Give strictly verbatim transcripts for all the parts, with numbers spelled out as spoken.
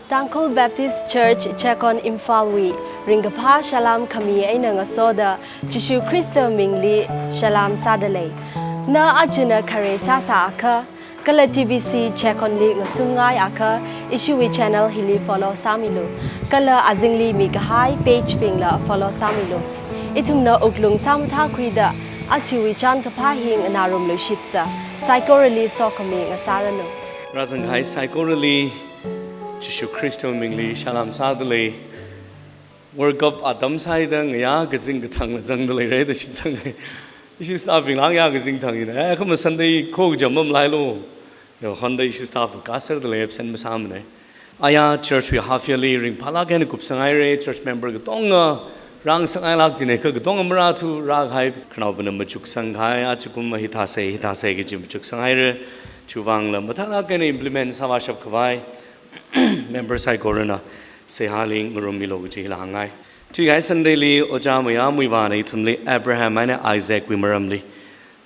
Tangkhul Baptist Church Checkon Imphalwui ringkaphā salām khami eina ngasoda Jishu Khrista mingli salām sādalei. Na achina khare sāsā akha, kala T B C Checkonli ngasungngai akha, ishiwui channel hili follow sāmilu. Kala azingli mikahai page bingla follow sāmilu. Ithumna wuklung sāmathākhuida, achiwui chānkaphā hi nganārumlu shitsa, saikorali sokhami ngasāranu. Rāzanghai saikorali Jishu Khrista mingli salām sādalei. World Cup atam sāhaida ngayā kazing kathangla zangdaleira da shitsang. Ishi staff bingla ngayā kazing thang ina. Eh, kama Sunday kho kajam mamalailo. Yo, honda ishi staff kasārdalei, absent masāmana. Aya church wui half yearly ringphālāk eina kupsanghaira, church member katonga rāngasakngailāk jina kha katonga marāthu rākahai, khanaopa na machuksangkahai, achikum hithāsei, hithāsei kaji machuksanghaira. Chiwuivangla mathālāk eina implement sāvāshap khavai member saikorana seihāli ngarummilu kaji hila hāngngai. Thuikahai Sunday li Ojā Mayamwui vāna ithumli Abraham eina Isaac wui maramli,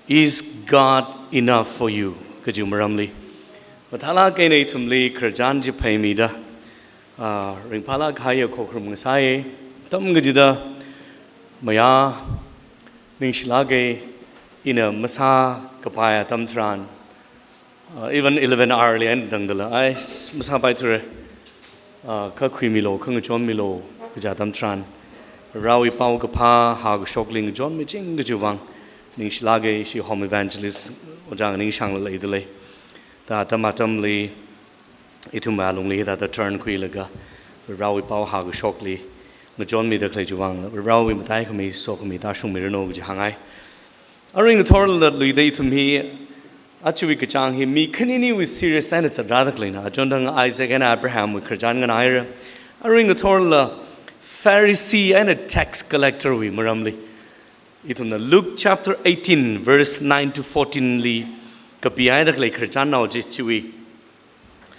"Is God enough for you?" kaji maramli mathālāk eina ithumli khararchan chi phaimida, ah, ringphālāk kahaiya khokharum ngasāya. Atam kachida mayā ningshilāka, ina masākapai atam tharan, uh, even eleven hour li eina tangdala, ai, masāpaithura, uh, kha khuimilu, kha ngachonmilu kaja atam tharan, Varewui paokaphā hākashokli ngachonmiching kajiwui vang ningshilāka, ishi home evangelist Ojā Nganingshangla leidalei. Ta atam atamli ithum alungli hithāda turn khuilaga Varewui pao hākashokli ngachonmida khalei chiwui vang, Varewui mataikhami sokhami tāshungmiranu kaji hāngngai. Arui ngathorla luida ithum hi, achiwui kachāng hi mi khaniniwui serious eina zatrāda khaleina. Achonthang Isaac eina Abrahamwui khararchan nganāhaira. Arui ngathorla Pharisee eina tax collector wui maramli, ithumna Luke chapter eighteen, verse nine to fourteen li kapihaida khalei khararchannao chi, chiwui,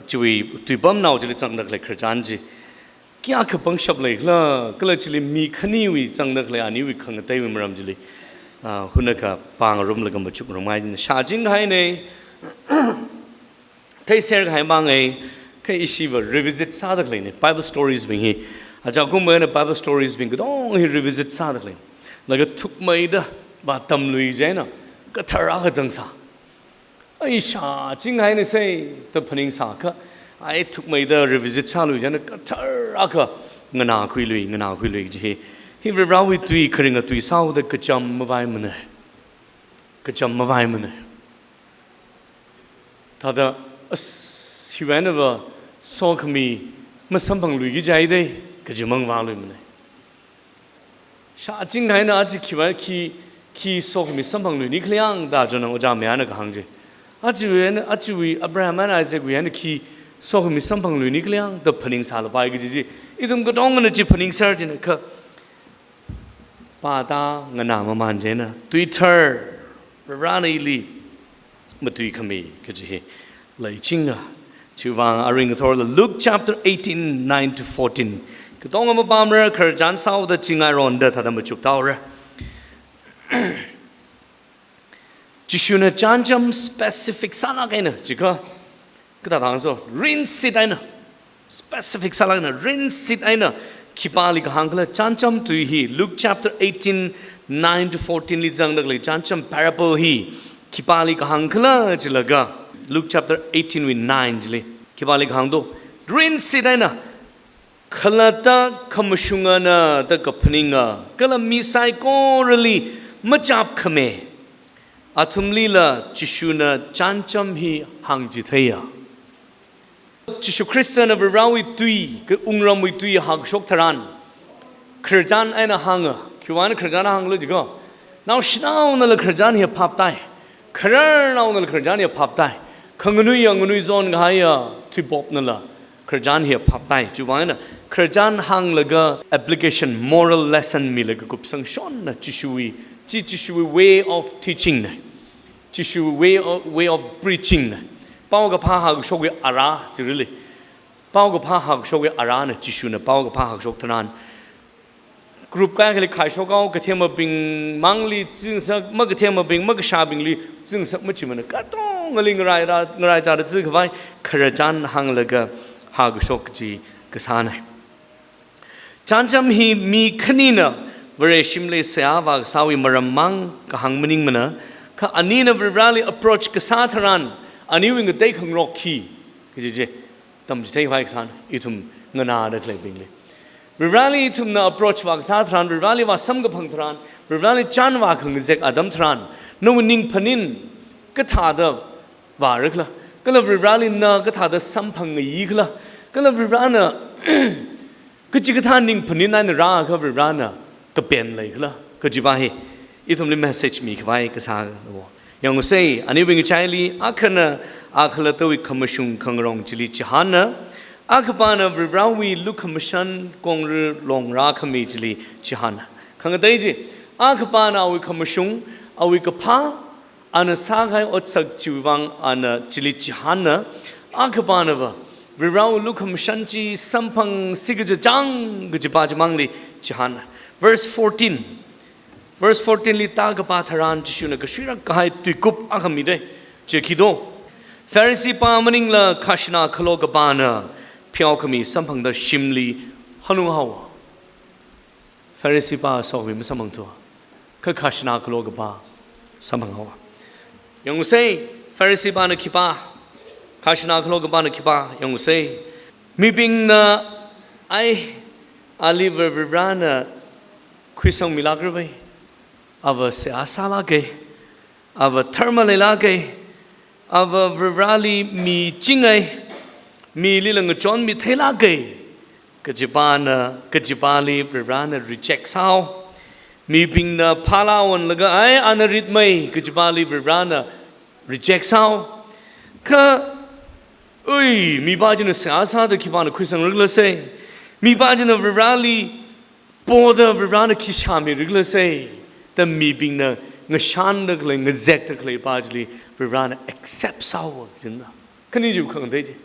chiwui tuipamnao chili zangda khalei khararchan chi kayākha pangshap leikhala, kala chili mi khaniwui zangda khalei aniwui khangateiwui maram chili, ah, hunakha pāngarumlaga machukngarumngai. Shāchingkahaina, theiserkahai māngai, kha ishiva revisit sāda khaleina, Bible stories bing hi. Aja kumba eina Bible stories bing katong hi revisit sāda khaleina. Laga thukmeida vātamlui chieina kathar akha zangsā. Ai, shāchingkahaina sei da phaningsākha, ai, thukmeida revisit sālui chieina kathar akha nganākhuilui, nganākhuilui kaji hi, hi Varewui tui kharinga tui sāhaoda kacham mavaimana. Kacham mavaimana. Thāda, as, hiwui einava sokhami masamphangluiki jihaida kaji mangvāluimana. Shāchingkahaina, aja khiwui, khi, khi sokhami samphangluini khala yang da chonthang Ojā Mayana kahāng chi. Ajawui eina, ajawui Abraham eina Isaac wui eina khi sokhami samphangluini khala yang da phaningsālapai kaji chi, ithum katongana chi phaningsāra china kha, pāda nganā mamān chieina, tuithar, Varena ili matuikhami kaji hi leichinga. Chiwui vang arui ngathorla Luke chapter eighteen, nine to fourteen. Katonga mapamra, khararchan sāhaoda chingaironda thāda machuktāhaora. Jishuna chānjam specific sālāk eina, chikha, kathāda hāngso, rinsit eina, specific sālāk eina, rinsit eina khipāli kahāng khala chānjam tui hi, Luke chapter eighteen, nine to fourteen li zangda khalei chānjam parable hi khipāli kahāng khala jilaga, Luke chapter eighteen wui nine chili khipāli kahāng do, rinsit eina khalatta khamashungana da kaphaninga, kala mi saikorali machapkhame, athumlila Jishuna chānjam hi hāngchitheiya. Jishu Khristana Varewui tui, kha wungramwui tui hāngshok tharan, khararchan eina hānga, khiwuivang khararchan hānglu jikha, naoshinaonala khararchan hi phaptai, khararnaonala khararchan hi phaptai, khanganuiya nganui zonkahaiya thuipoknala khararchan hi phaptai. Chiwuivang eina khararchan hānglaga application, moral lesson milaga kupsangshonna Jishuwui, chi Jishuwui way of teaching na. Jishuwui way of, way of preaching na. Paokaphā hāngshokwui ara, chi really. Paokaphā hāngshokwui arana, Jishuna paokaphā hāngshok tharan, group kaikhali khaishokhao, kathemabing mangli zingsak, makathemabing, makashābingli zingsak machimana. Katongali ngarai ra, ngarai chara zikhavai khararchan hānglaga hākashok kaji kasāna. Chānjam hi mi khanina Vare shimli seihā vākasāwui maram mang kahāng maningmana, kha anina Varivarali approach kasā tharan, aniwui ngatei khangarok khi, kaji chi tamchitheikhavai kasāna, ithum nganāda khaleibingli. Varivarali ithumna approach vākasā tharan, Varivarali vāsamkaphang tharan, Varivarali chān vākhangazek atam tharan, nawui ningphanin kathāda vārakhala, kala Varivarali na kathāda samphangngaikhala, kala Varivarana kachikathā ningphanin eina rākha Varivarana kapen leikhala, kajipa hi ithumli message mikhavai kasāna. Yangusei, aniwui ngachaili akhana akhalattawui khamashung khangarong chili chihānna, akhapana Varivarawui lukhamashan kongra longra khami chili chihānna. Khangatei chi, akhapana awui khamashung, awui kaphā, ana sākahai otsak chiwui vang ana chili chihānna, akhapanava Varivarawui lukhamashan chi samphangsi kachachang kajipa chimangli chihānna. Verse fourteen. Verse fourteen li tākapā tharan Jishuna kashuirak kahai tuikup akha mida, chi khi do? Pharisee pa maningla khajana khalokapana pheokhami samphangda shimli hanunghaowa. Pharisee pa sokhami masamphangthu, kha khajana khalokapa samphanghaowa. Yangusei, Pharisee pana khipā, khajana khalokapana khipā, yangusei. Mibingna ai, ali Varivarana khuisangmilākra vai, ava seihā sālāka, ava dharma leilāka, ava Varivarali michinga, milila ngachonmi theilāka, kajipana, kajipali Varivarana reject sāhao. Mibingna phālā onlaga ai ana ritmei, kajipali Varivarana reject sāhao. Kha, ui, mipa china seihā sāda khipāna khuisangrakhala sei, mipa china Varivarali poda Varivarana khi shāmirakhala sei, da mibingna ngashanda khalei, ngazekda khaleipa chili Varivarana accept sāhaowa kajina. Khani chi khangatei chi.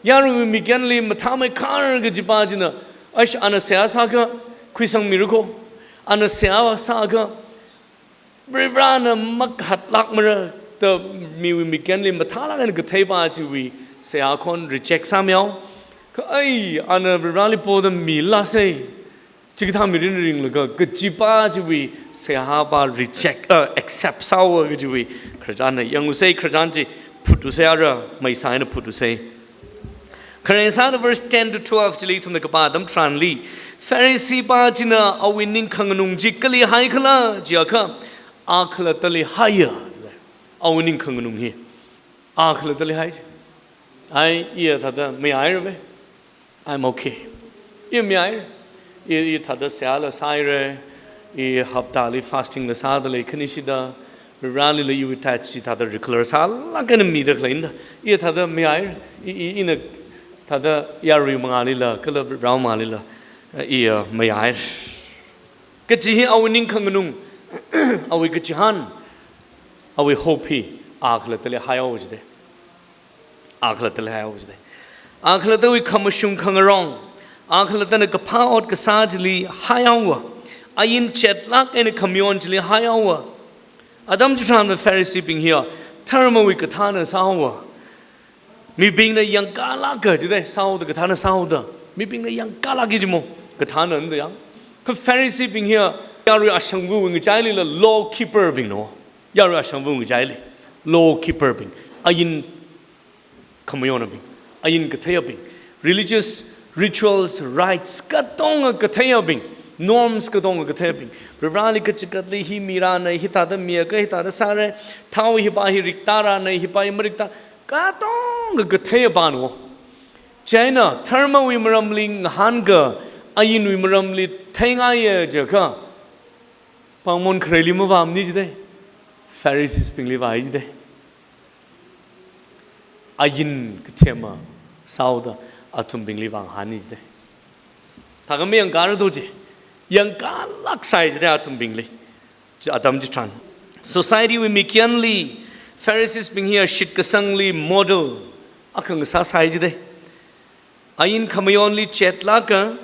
Yaruiwui mikyanli mathāmeikhar kajipa china, ash, ana seihā sākha khuisangmira ko, ana seihā sākha Varivarana makhatlākmara da miwui mikyanli mathālāk eina katheipa chiwui seihā khon reject sāmihao. Kha ai, ana Varivarali poda mila sei, chikathā mirin ringlaga kajipa chiwui seihā pa reject, uh, accept sāhaowa kajiwui khararchanna. Yangusei, khararchan chi phutlusei ara, maisā eina phutlusei. Khare sāda verse ten to twelve chili ithumna kapā atam tharanli, Pharisee pa china awui ning khanganung chi kali haikhala jiakha, akhalattali haiya. Awui ning khanganung hi akhalattali hai. Ai, iya thāda mayaira vai. I'm okay. Iya mayaira. Iya, iya thāda seihāla sāhaira. Iya haptali fasting la sāda lei, khanishida Varivaralila iwui tithe chi thāda regular sālāk eina mida khaleina. Iya thāda mayaira. I, i, ina thāda yarui mangālila, kala Varivara mangālila, iya mayaira. Kaji hi awui ning khanganung, awui kachihān, awui hope hi akhalattali haihaowa jida. Akhalattali haihaowa jida. Akhalattawui khamashung khangarong, akhalattana kaphā ot kasā chili haihaowa. Ain chetlāk eina khamayon chili haihaowa. Atam chitharan Phariseebing hiya dharmawui kathāna sāhaowa. Mibingna yangkalāka jida, sāhaoda kathāna sāhaoda. Mibingna yangkalāka jimo, kathāna da yang. Kha Phariseebing hiya yarui ashangvawui ngachailila law keeper bingna. Yarui ashangvawui ngachaili law keeper bing. Ain khamayonabing, ain katheiyabing, religious rituals, rites katonga katheiyabing, norms katonga katheiyabing. Varivarali kachikatli hi mirana, hithāda miakha hithāda sāra, thao hipa hi riktarana, hipa hi marikta, katonga katheiyapana. Chieina dharmawui maramli ngahānka, ainwui maramli theingaiya jiakha, pāngmon khareli mavāmana jida, Pharisees bingli vāi jida. Ain kathema sāhaoda athumbingli vāngahāna jida. Thākha mayangkārado ji, yangkalāksai jida athumbingli. Chi atam chitharan. Society wui mikyanli Pharisees bing hiya shitkasangli model akha ngasāsai jida. Ain khamayonli chetlāka,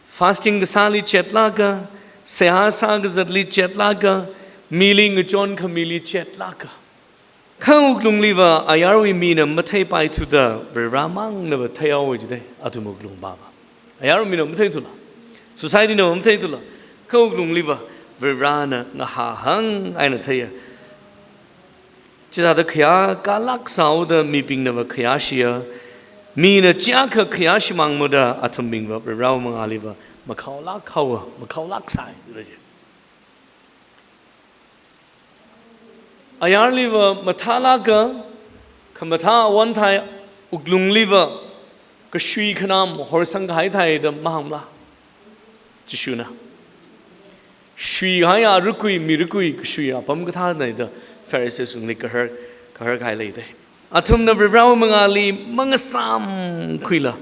fasting kasāli chetlāka, seihā sākazatli chetlāka, mili ngachon khamili chetlāka. Kha wuklungliva ayarwui mina matheipaithuda Varivarā mangnava theihaowa jide, athum wuklungva. Ayarwui mina matheithula, society na matheithula, kha wuklungliva Varivarāna ngahahang eina theiya. Chithāda khayākalāk sāhaoda mibingnava khayāshiya, mina chiyākha khayāshimang mada athumbingva Varivarāwui mangāliva makhaolāk haowa, makhaolāk sai. Ayarliva mathālāka, khamathā awan thai, wuklungliva kashui khanam horsang kahai thai da mahāngla Jishuna. Shuihaiya rukui, mi rukui kashui apam kathāna da Pharisees wungli kahar, kahar kahai leide. Athumna Varivarāwui mangāli mangasāmkhuila,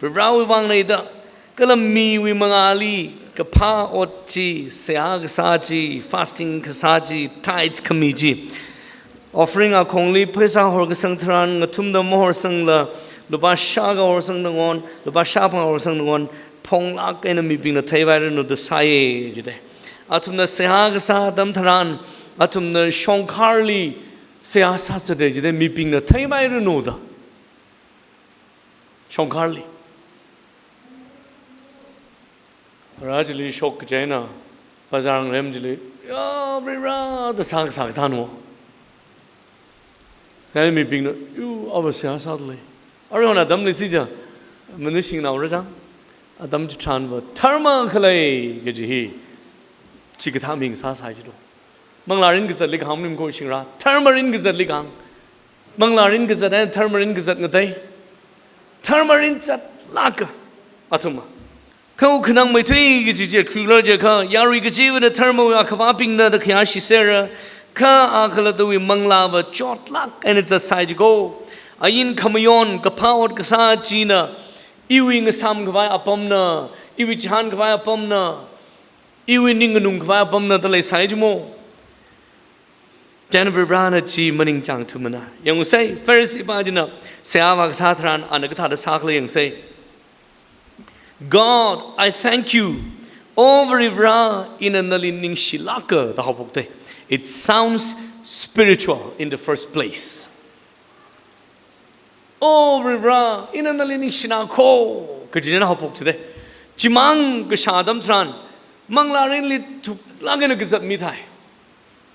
Varivarāwui vangna da, kala miwui mangāli kaphā ot chi, seihā kasā chi, fasting kasā chi, tithes khami chi, offering akhongli pheisā horkasang tharan ngathumda mahorsangla, lupā shākha horsangda ngon, lupā shāphangā horsangda ngon, phonglāk eina mibingna theipairanu da sāya jide. Athumna seihā kasā atam tharan, athumna shongkharli seihā sāzata jide, mibingna theipairanu da. Shongkharli. Rā chili shok kachaina, bazar ngarem chili, ya, Varivarā, da sā, sākathanwa. Kha mibingna, yu, ava seihā sādalei. Aruihon atamli sicha, manushing naora chang, atam chitharanva, dharma khalei kaji hi, chikathā ming sāsai jido. Manglārin kazatli kahāng maningko shingra, dharmarin kazatli kahāng. Manglārin kazat eina dharmarin kazat ngatei. Dharmarin zatlāka athumva. Kha wukhanang meithui kaji chi khilo jiakha, yarui kachivana dharmawui akhavābingna da khayāshisera, kha akhalattawui manglāva chotlāk eina zatsai jiko. Ain khamayon kaphā ot kasā china, iwui ngasāmkhavai apamna, iwui chihānkhavai apamna, iwui ning nganungkhavai apamna da leisai jimo. Chieina Varivarāna chi maningchāngthumana. Yangsei, Pharisee pa china seihā vākasā tharan ana kathāda sākhala yangsei. "God, I thank you. O Varivarā, ina nali ningshilāka," da haophokte. It sounds spiritual in the first place. "O Varivarā, ina nali ningshina kho," kaji eina haophok jide. Chimang kashā atam tharan, manglārinli thuklāk eina kazat mi thai.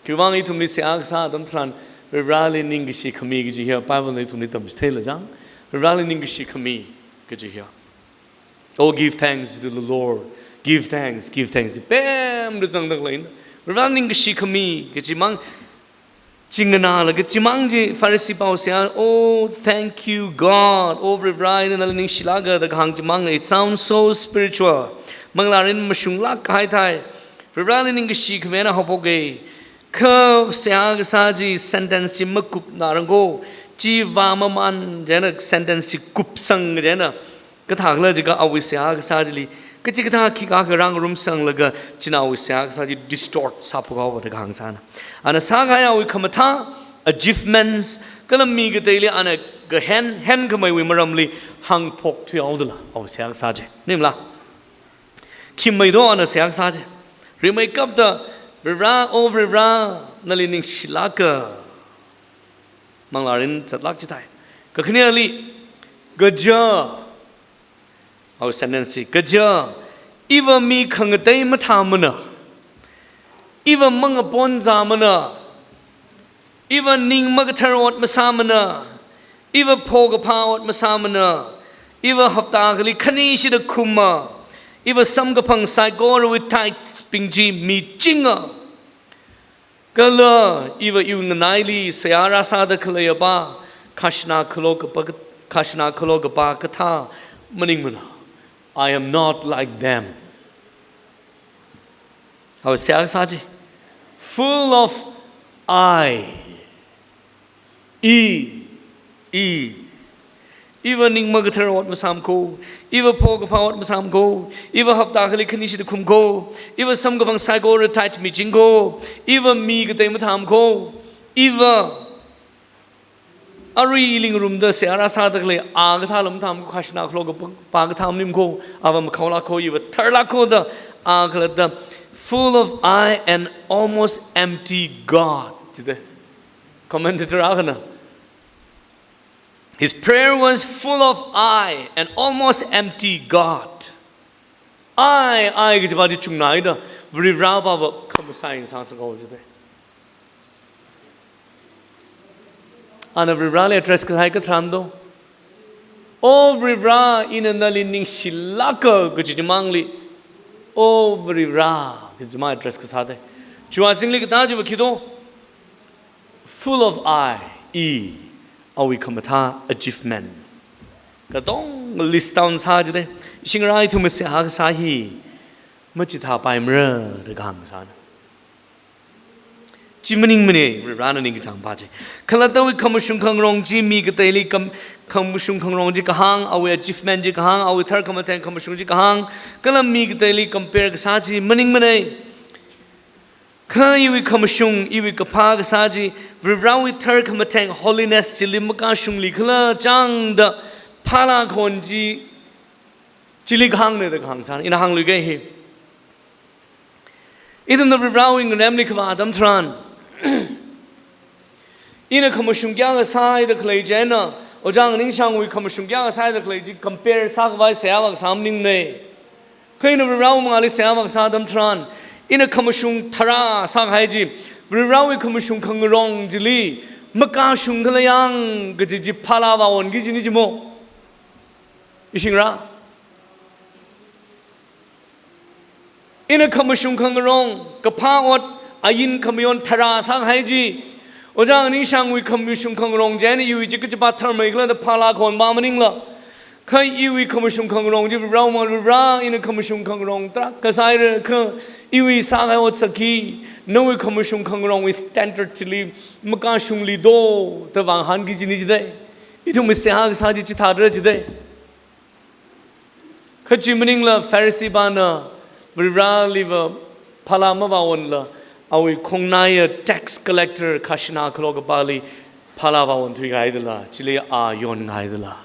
Khiwuivang ithumli seihā kasā atam tharan, Varivarāli ningkashi khami kaji hiya, Bible na ithumli tamchitheila chang, Varivarāli ningkashi khami kaji hiya. "Oh, give thanks to the Lord. Give thanks, give thanks." Pemda zangda khaleina. Varivarāli ningkashi khami kaji mang, chi nganālaga chimang chi Pharisee pao seihā, "Oh, thank you, God. Oh, Varivarā, ina nali ningshilāka," da kahāng chimang, it sounds so spiritual. Manglārin mashunglāk kahai thai. Varivarāli ningkashi khami eina haophoke. Kha seihā kasā chi sentence chi makupna rangko. Chi vāmamān chieina sentence chi kupsang chieina. Kathākhala jiakha awui seihā kasā chili kachikathā khikha kharang rumsanglaga china awui seihā kasā chi distort sāphok haowa da kahāng sāna. Ana sākahai awui khamathā, achievements, kala mi kateili ana kahen, henkhameiwui maramli hāngphok thuihaodala awui seihā kasā chi. Maningmala? Khi meido ana seihā kasā chi. Rimeikapta, "Varivarā, O Varivarā, nali ningshilāka." Manglārin zatlāk chithai. Kakhaneli, kaja, awui sentence chi, kaja, iva mi khangatei mathāmana, iva mangapon zāmana, iva ning makathar ot masāmana, iva phokaphā ot masāmana, iva hapta akhali khanishida khuma, iva samkaphang saikorawui tithes bing chi michinga. Kala iva iwui nganaili seihā rāsāda khaleiya pa, khajana khalo kapa, khajana khalo kapa kathā maningmana. I am not like them. Awui seihā kasā chi, full of I. I, I. Iva ning makathar ot masāma kho, iva phokaphā ot masāma kho, iva hapta akhali khanishida khuma kho, iva samkaphang saikora tithe michinga kho, iva mi katei mathāma kho, iva arui ili ngarumda seihā rāsāda khalei a kathāla mathāma kho, khajana khalo kapa kathā maningma kho, ava makhaolāk kho, iva tharlāk kho da, a khalatta, full of I and almost empty God. Jide. Commentator akhana, "His prayer was full of I and almost empty God." I, I kajipa chi chungnaida, Varivarāpava khamasai eina sāsākahao jide. Ana Varivarāli address kasāi katharan do, "O Varivarā, ina nali ningshilāka," kaji chimangli, "O Varivarā," kaji chimang address kasā de. Chiwui azingli katā chiva khi do, full of I, i, awui khamathā achievement katonga list down sā jide. Ishingra, ithumwui seihā kasā hi machithāpaimara da kahāng kasāna. Chi maningmana, Varivarāna ningkachāngpa chi. Khalattawui khamashung khangarong chi mi kateili kam-, khamashung khangarong chi kahāng, awui achievement chi kahāng, awui tharkhamatheng khamashung chi kahāng, kala mi kateili compare kasā chi maningmana. Kha iwui khamashung, iwui kaphā kasā chi, Varivarāwui tharkhamatheng holiness chili makashunglikhala chāngda phālā khon chi, chili kahāngna da kahāng sāna. Ina hāngluikahai hi, ithumna Varivarāwui ngalemli kavā atam tharan, ina khamashung kayākha sāhaida khalei chieina, Ojā Nganingshangwui khamashung kayākha sāhaida khalei chi compare sākhavai seihā vākasā maningmana. Kha ina Varivarāwui mangāli seihā vākasā atam tharan, ina khamashung tharā sākahai chi, Varivarāwui khamashung khangarong chili makashungkhala yang kaji chi phālā vāonki kajina chimo. Ishingra, ina khamashung khangarong, kaphā ot, ain khamayon tharā sākahai chi, Ojā Nganingshangwui khamashung khangarong chieina iwui chi kachipa tharmeikhala da phālā khon vā maningla, kha iwui khamashung khangarong chi Varivarāwui mangāli, Varivarā, ina khamashung khangarong tarākha sāhaira, kha iwui sākahai otsak hi nawui khamashung khangarongwui standard chili makashungli do da vāhānki kajina jide. Ithumwui seihā kasā chi chithāda jide. Kha chi maningla Phariseepana Varivarāliva phālā mavāonla, awui khongnaia tax collector khajana khalokapāli phālā vāonthuikahaidala, chili a yonngahaidala.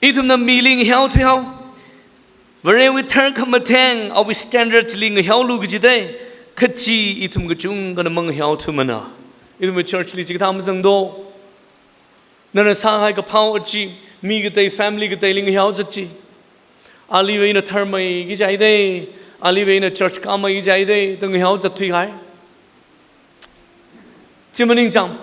Ithumna mili ngahiaothuihao, Varewui tharkhamatheng awui standard chili ngahiaolu kajide. Kha chi ithum kachungkhana mangahiaothumana. Ithumwui church li chikathā mazangdo. Nana sākahai kaphā ot chi, mi katei, family kateili ngahiaozat chi, aliva ina tharmeiki kaji de, aliva ina church kāmeiki kaji de da ngahiaozat thuikahai. Chi maningchang.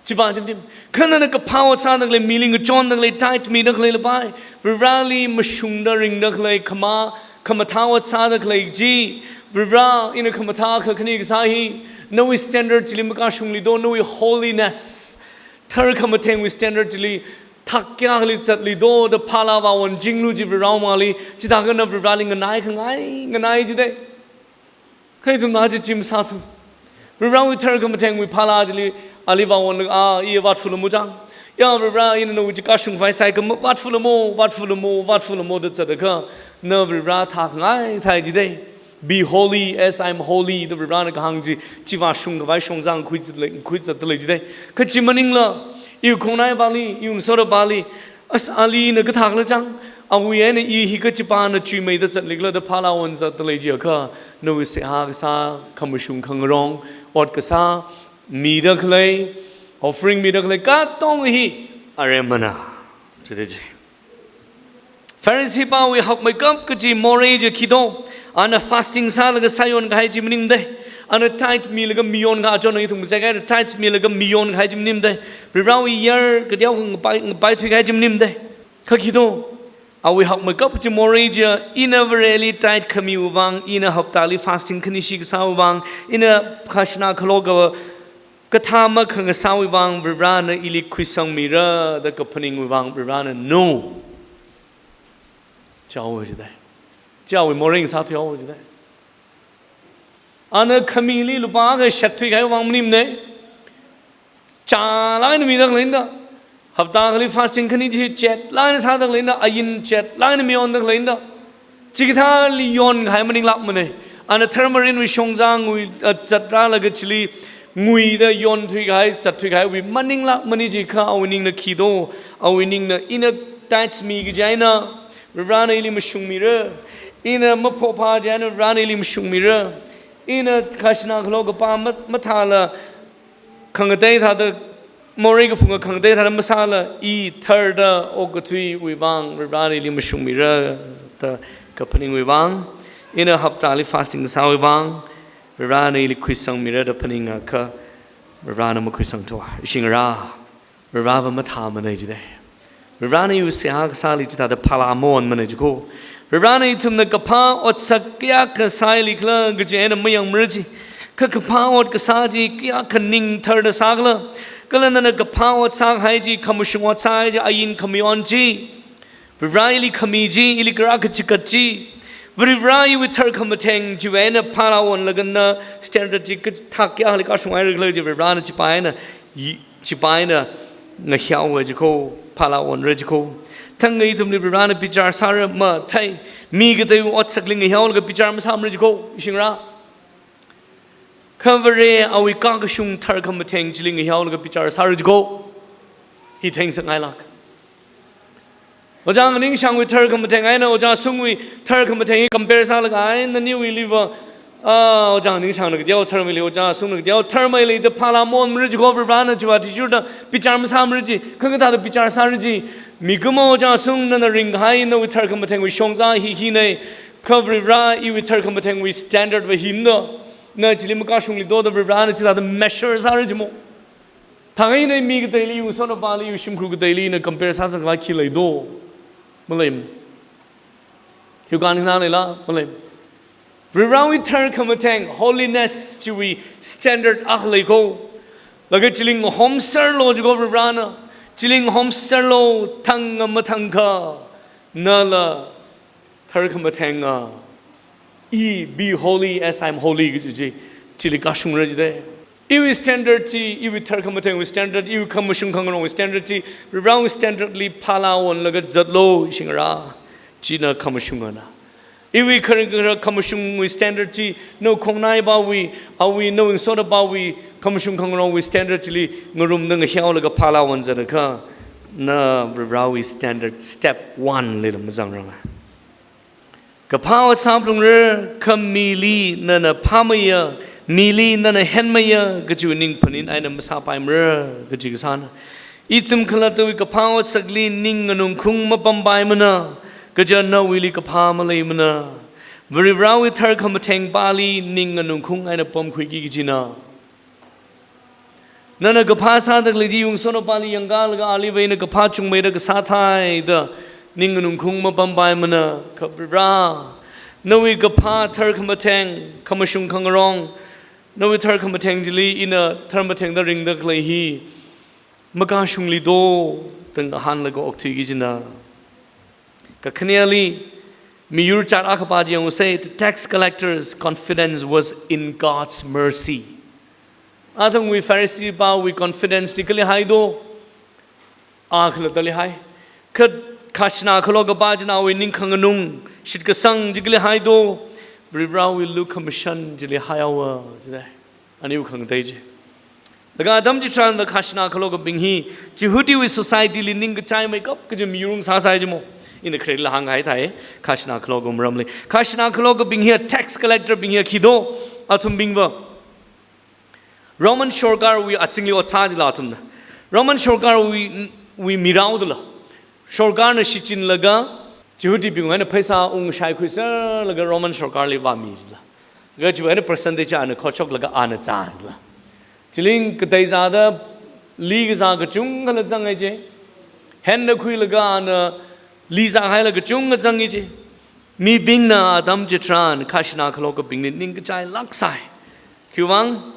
Chipa chimtim. Kha nana kaphā ot sāda khalei, mili ngachonda khalei, tithe mida khalei lapai, Varivarāli mashungda ringda khalei, khama, khamathā ot sāda khalei chi, Varivarā, ina khamathā akha khani kasā hi nawui standard chili makashungli do, nawui holiness, tharkhamathengwui standard chili thak kayākhali zatli do da phālā vāonchinglu chi Varivarāwui mangāli, chithākha na Varivarāli nganai khangai, nganai jide. Kha ithumna chi chi masāthu. Varivarāwui tharkhamathengwui phālā chili, ali vāon, a, i vātfulamo chang. Ya Varivarā, ina nawui chi kashungkhavai sāi kha ma, vātfulamo, vātfulamo, vātfulamo da zatakha, na Varivarā thākhangai thai jide. "Be holy as I am holy," da Varivarāna kahāng chi, chi vāshungkhavai shongzang khuizat lei, khuizat lei jide. Kha chi maningla, iwui khongnaipāli, iwui ngasotpāli, as ali na kathākhala chang, awui eina i hi kachipana chuimeida zatlikhala da phālā onzat lei jiakha, nawui seihā kasā, khamashung khangarong, ot kasā, mida khalei, offering mida khalei, katonga hi aremana. Jide ji. Phariseepāwui hakmeikap kaji morei chi khi do, ana fasting sālaga sāyon kahai chi maningde. Ana tithe milaga mayon kahai, achon ithum sākahai tithe milaga mayon kahai chi maningde. Varivarāwui yar kateokha ngapai, ngapaithui kahai chi maningde. Kha khi do, awui hakmeikap chi morei chi, ina Vareli tithe khamiwui vang, ina haptali fasting khanishi kasāwui vang, ina khajana khaloka kathā makhangasāwui vang Varivarāna ili khuisangmira da kaphaningwui vang Varivarāna no. Chaowui jide. Chaowui morei sāthuihaowa jide. Ana khamili lupā akha shatthui kahai vang maningmane. Chālāk eina mida khaleina. Hapta akhali fasting khani chi chetlāk eina sāda khaleina, ain chetlāk eina mayonda khaleina. Chikathāli yonkahai maninglākmane. Ana tharmarinwui shongzangwui, a, zatrālaga chili nguida yonthui kahai, zatthui kahaiwui maninglākmane jiakha awui ningna khi do, awui ningna ina tithes mi kaji eina Varivarāna ili mashungmira, ina maphopha kaji eina Varivarāna ili mashungmira, Ina khajana khalo kapā mat-, mathāla khangatei thāda, morei kaphunga khangatei thāda masāla, i tharda okathuiwui vang Varivarāna ili mashungmira da kaphaningwui vang, ina haptali fasting kasāwui vang Varivarāna ili khuisangmira da phaningakha Varivarāna makhuisangthua. Ishingra, Varivarāva mathāmana jida. Varivarāna iwui seihā kasāli chithāda phālā maonmana jiko. Varivarāna ithumna kaphā otsak kayākha sāli khala kaji eina mayangmara ji. Kha kaphā ot kasā chi kayākha ning tharda sākhala. Kala nana kaphā ot sāhai chi, khamashung ot sāhai chi, ain khamayon chi, Varivarā ili khami chi, ili kharā kachikat chi, Varivarā iwui tharkhamatheng chiwui eina phālā onlaga na standard chi kathak kayāli kashunghaira khala chi Varivarāna chipa eina, yi-, chipa eina ngahiaowa jiko, phālā onra jiko. Thang ngai ithumli Varivarāna bichar sāra mathei, mi kateiwui otsakli ngahiaolaga bichar masāmara jiko, ishingra. Kha Vare awui kakashung tharkhamatheng chili ngahiaolaga bichar sāra jiko. Hi theingasakngailāk. Ojā Nganingshangwui tharkhamatheng eina Ojā Sungwui tharkhamatheng hi compare sālaga ai naniwuiliva, ah, Ojā Nganingshangna kateokha tharmaili, Ojā Sungna kateokha tharmaili da phālā maonmara jiko, Varivarāna chiwui athishurda bichar masāmara ji, kha kathāda bichar sāra ji. Mikumo Ojā Sung nana ringhai nawui tharkhamathengwui shongza hi hina, kha Varivarā iwui tharkhamathengwui standard va hina, na chili makashungli do da Varivarāna chithāda measure sāra jimo. Thang eina mi kateili, iwui ngasotnapāli, iwui shimkhur kateili na compare sāsākhala khi leido? Maleimo. Hiwui kahāng hina leila? Maleimo. Varivarāwui tharkhamatheng, holiness chiwui standard akha leiko. Laga chili ngahomserlo jiko Varivarāna. Chili ngahomserlo, thang mathangkha nala tharkhamathenga, i, "Be holy as I am holy" kaji chi, chili kashungra jida. Iwui standard chi, iwui tharkhamathengwui standard, iwui khamashung khangarongwui standard chi, Varivarāwui standard li phālā onlaga zatlo, ishingra. China khamashungana. Iwui kharing kharak khamashungwui standard chi, nawui khongnaipāwui, awui, nawui ngasotnapāwui khamashung khangarongwui standard chili ngarumda ngahiaolaga phālā onzatlaga, na Varivarāwui standard step one lila mazangranga. Kaphā ot sāphalungra, kha mili nana phāmeiya, mili nana henmeiya kajiwui ningphanin eina masāpaimara kaji kasāna. Ithum khalattawui kaphā otsakli ning nganungkhung mapampaimana, kaja nawuili kaphā maleimana. Varivarāwui tharkhamathengpāli ning nganungkhung eina pamkhuiki kajina. Nana kaphā sāda khalei chi iwui ngasotnapāli yangkālaga aliva ina kaphā chungmeida kasā thāi da ning nganungkhung mapampaimana, kha Varivarā, nawui kaphā tharkhamatheng, khamashung khangarong, nawui tharkhamatheng chili ina tharmathengda ringda khalei hi makashungli do, da ngahānlaga okthuiki kajina. Kakhaneli, miyur chār akhapa chi yangsa, the tax collector's confidence was in God's mercy. Athumwui Pharisee pāwui confidence chi kali haido? A khalattali hai. Kha khajana khalo kapā china awui ning khanganung, shitkasang chi kali haido? Varivarāwui lukhamashan chili haihaowa jida. Aniwui khangatei chi. Laga atam chitharan va khajana khalokabing hi Jihudiwui society li ningkachaimeikap kaji miyur ngasāsai jimo. Ina khareli hānghai thāi, khajana khaloka maramli. Khajana khalokabing hi, tax collector bing hi khi do? Athumbing va Roman sorkarwui azingli ot sā jila athumna. Roman sorkarwui, wui mirao dala. Sorkarna shichinlaga, Jihudibing eina pheisā ungshai khuiserlaga Roman sorkarli vāmi jila. Laga chiwui eina percentage ana khochoklaga ana zā jila. Chili ngateizāda li kazā kachungkhala zangai ji. Henda khuilaga ana li zāhaila kachungkha zangai ji. Mibingna atam chitharan khajana khalokabingli ningkachailāksai. Khiwuivang?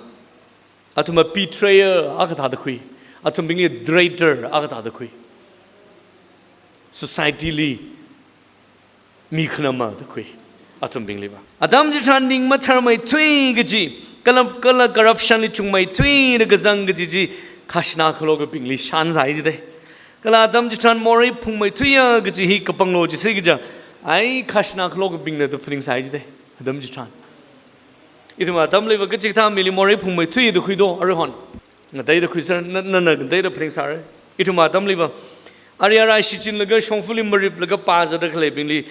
Athumva betrayer akha thāda khui. Athumbingli traitor akha thāda khui. Society li mi khanama da khui. Athumbingliva. Atam chitharan ning matharmeithui kaji, kala, kala corruption li chungmeithuida kazang kaji chi, khajana khalokabingli shansai jida. Kala atam chitharan morei phungmeithuiya kaji hi kapanglo jisi kaja, ai khajana khalokabingna da phaningsai jida. Atam chitharan. Ithum atamliva kachikathā mili morei phungmeithui da khuido, aruihon. Ngateida khuiser, na, na, na ngateida phaningsāra. Ithum atamliva. Ari arai shichinlaga shongfali mariplaga pāzāda khaleibingli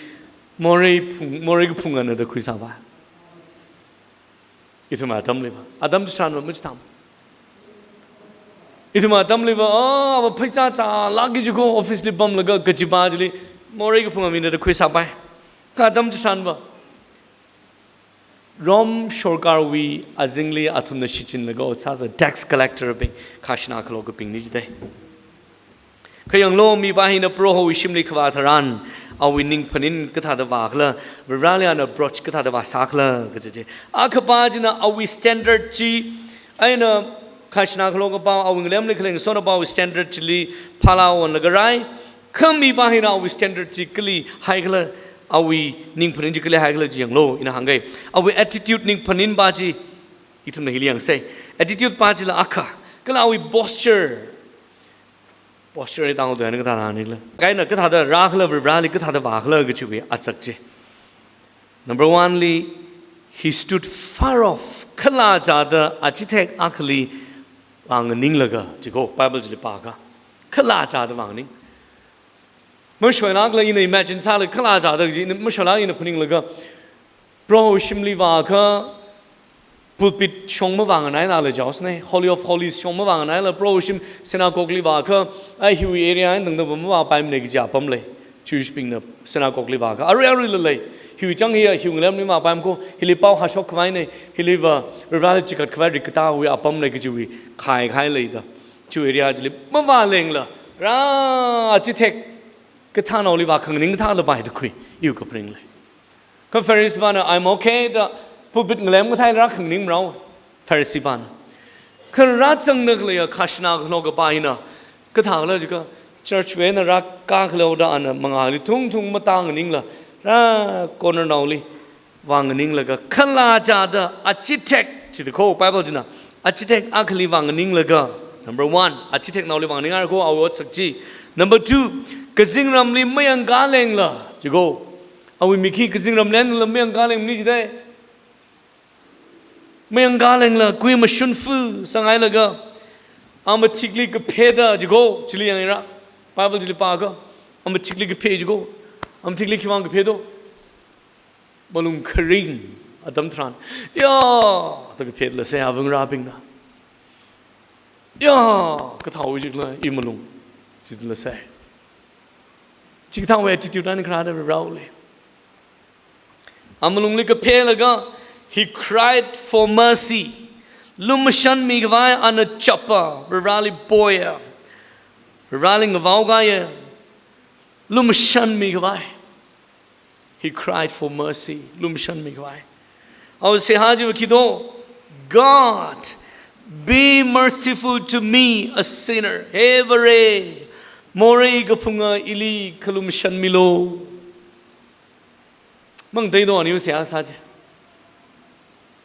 morei phung, morei kaphungana da khuisāpai. Ithum atamliva, atam chitharanva machitham. Ithum atamliva, ah, ava pheichā chālākki jiko, office li pamlaga kachipa chili, morei kaphunga mina da khuisāpai. Kha atam chitharanva Rome sorkarwui azingli athumna shichinlaga ot sāsa, tax collector bing, khajana khalokabingna jidai. Kha yanglu, mipā hina Prohowui shimli kavā tharan, awui ning phaning kathāda vākhala, Varivarali ana approach kathāda vāsākhala kaji chi. Akhapa china awui standard chi, eina khajana khalokapa, awui ngalemli khalei ngasotnaowui standard chili phālā onlaga rai, kha mipā hina awui standard chi kali haikhala, awui ning phaning chi kali haikhala chi yanglu, ina hāngkai. Awui attitude, ning phaningpa chi, ithumna hili yangsa. Attitude pa chila akha, kala awui posture. Posture ni tangda na kathāda nikhala, kaina kathāda rākhala, Varivarali kathāda vākhala kajiwui achak chi. Number one li, he stood far off. Khalajada achithek akhali vānganinglaga, jiko, Bible chili pākha. Khalajada vānganing. Mashoilākla ina imagine sāla khalajada kaji, mashoilākla ina phaninglaga, Proho shimli vākha, pulpit shong mavānganaila jaosne, Holy of Holies shong mavānganaila, Proho shim synagogue li vākha, ai hiwui area eina tangda mavāpaimana kaji apam lei. Jewish bingna synagogue li vākha, arui aruila lei. Hiwui chang hiya, hiwui ngalemli mavāpaimana ko, hili pao hāshok khavaina, hiliva Varivarali chikat khavai rikkatawui apam lei kajiwui khai khai leida. Chiwui area chili mavālengla, rā achithek kathānaoli vākhanganing kathāla pai da khui, iwui kaphaning lei. Kha Pharisee pana, "I'm okay," da pulpit ngalem kathāla rākhanganing marao, Pharisee pana. Kha rāzangda khaleiya khajana khalokapa hina, kathākhala jiakha, church wui eina rākā khaleoda ana mangāli thungthung matānganingla, rā corner naoli vānganinglaga, khalajada achithek, jida ko Bible china, achithek akhali vānganinglaga. Number one, achitheknaoli vānganing haira ko, awui otsak chi. Number two, kazingramli mayangkālengla, jiko. Awui mik hi kazingramli einala mayangkālengmana jidai. Mayangkālengla, kui mashun fu sāngailaga, amathikli kapheda, jiko, chili yanghaira. Bible chili pākha, amathikli kaphe, jiko. Amathikli khiwuivang kaphe do? Malung kharing atam tharan, ya, da kaphela sai, avangarābingna. Ya, kathāwui jikla i malung, jidala sai. Chikathāwui attitude eina kharāda Varivarali. Amalungli kaphelaga, he cried for mercy. Lumashanmi khavai ana chapa, Varivarali poya. Varivarali ngavaokaya. Lumashanmi khavai. He cried for mercy. Lumashanmi khavai. Awui seihā chiva khi do? "God, be merciful to me, a sinner." He Vare, morei kaphunga ili khalumashanmilu. Mangateido aniwui seihā kasā chi?